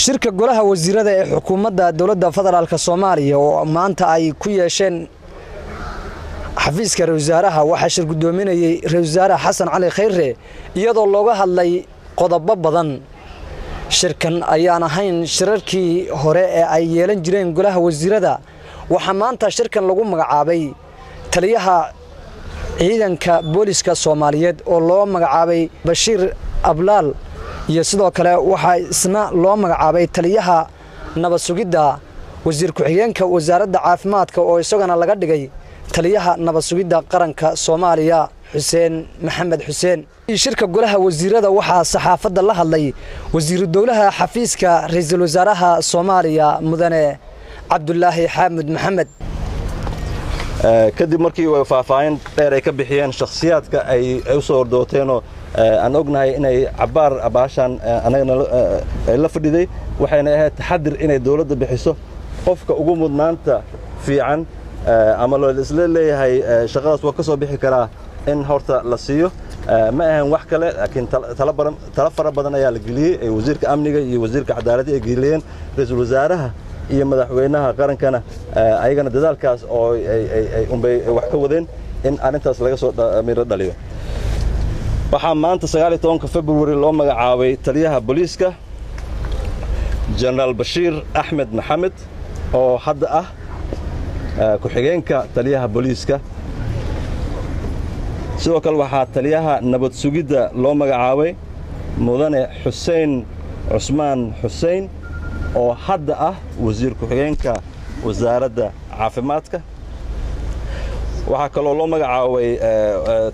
Shirka golaha wasiirada ee xukuumadda dowladda federaalka Soomaaliya oo maanta ay ku yeesheen xafiiska ra'iisul wasaaraha waxaa shir gudoominayay ra'iisul wasaare Xasan Cali Khayre, iyadoo looga hadlay qodobo badan. Shirkan ayaan ahayn shirarkii hore ee ay yeelan jireen golaha wasiirada. Waxaa maanta shirkan lagu magacaabay taliyaha ciidanka booliska Soomaaliyeed oo loo magacaabay Bashiir Ablaal, iyo sidoo kale waxaa isna loo magacaabay taliyaha nabad sugidda wasiir ku-xigeenka wasaaradda caafimaadka oo isagana laga dhigay taliyaha nabad sugidda qaranka Soomaaliya Xuseen Maxamed Xuseen. Shirka golaha wasiirada waxaa saxaafadda la hadlay wasiiru dowlaha xafiiska ra'iisul wasaaraha Soomaaliya mudane Cabdulaahi Xaamud Maxamed. Kadib markii faahfaahin dheer ay ka bixiyeen shakhsiyaadka ay u soo hordooteenoo aan ognahay inay cabbaar baashaan annagana la fadhiday, waxayna ahayd taxadir inay dawladda bixiso qofka ugu mudnaanta fiican ama loo isla leeyahay shaqadaas waa ka soo bixi karaa in horta la siiyo. Ma ahan wax kale, laakiin talo fara badan ayaa la geliyey ee wasiirka amniga iyo wasiirka cadaaladda ay geliyeen, ra'iisul wasaaraha iyo madaxweynaha qarankana ayagana dadaalkaas oo ay unbay wax ka wadeen in arrintaas laga soo miro dhaliyo. Waxaa maanta 19-ka February loo magacaabay taliyaha booliiska Jenaraal Bashiir Axmed Maxamed oo hadda ah ku-xigeenka taliyaha booliiska. Sidoo kale waxaa taliyaha nabad sugidda loo magacaabay mudane Xuseen Cusmaan Xuseen oo hadda ah wasiir ku-xigeenka wasaaradda caafimaadka. Waxaa kaloo loo magacaabay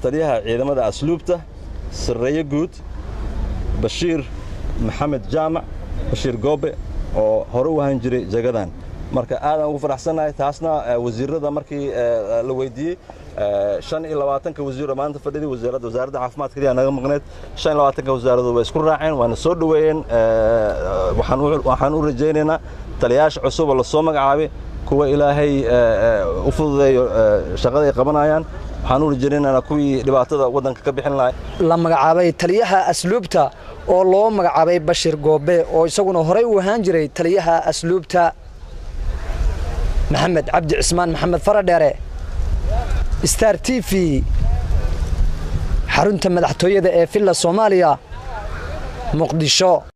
taliyaha ciidamada asluubta sarreeye guud Bashiir Maxamed Jaamac Bashiir Goobe oo hore u ahaan jiray jagadan. Marka aadaan ugu faraxsannahay taasna wasiirada markii la weydiiyey 25-ka wasiir oo maanta fadhiday, wasaaradda caafimaadka kaliya naga maqneed, 25-ka wasaaradood way isku raaceen waana soo dhoweeyeen. Waxaan u rajaynaynaa taliyayaasha cusub oo lasoo magacaabay kuwa Ilaahay u fududeeyo shaqada ay qabanayaan. Waxaan u rajaynaynaa kuwii dhibaatada waddanka ka bixin lahay. La magacaabay taliyaha asluubta oo loo magacaabay Bashiir Goobe oo isaguna horey u ahaan jiray taliyaha asluubta. Maxamed Cabdi Cismaan Maxamed Faradheere, Star TV, xarunta madaxtooyada ee Villa Soomaaliya, Muqdisho.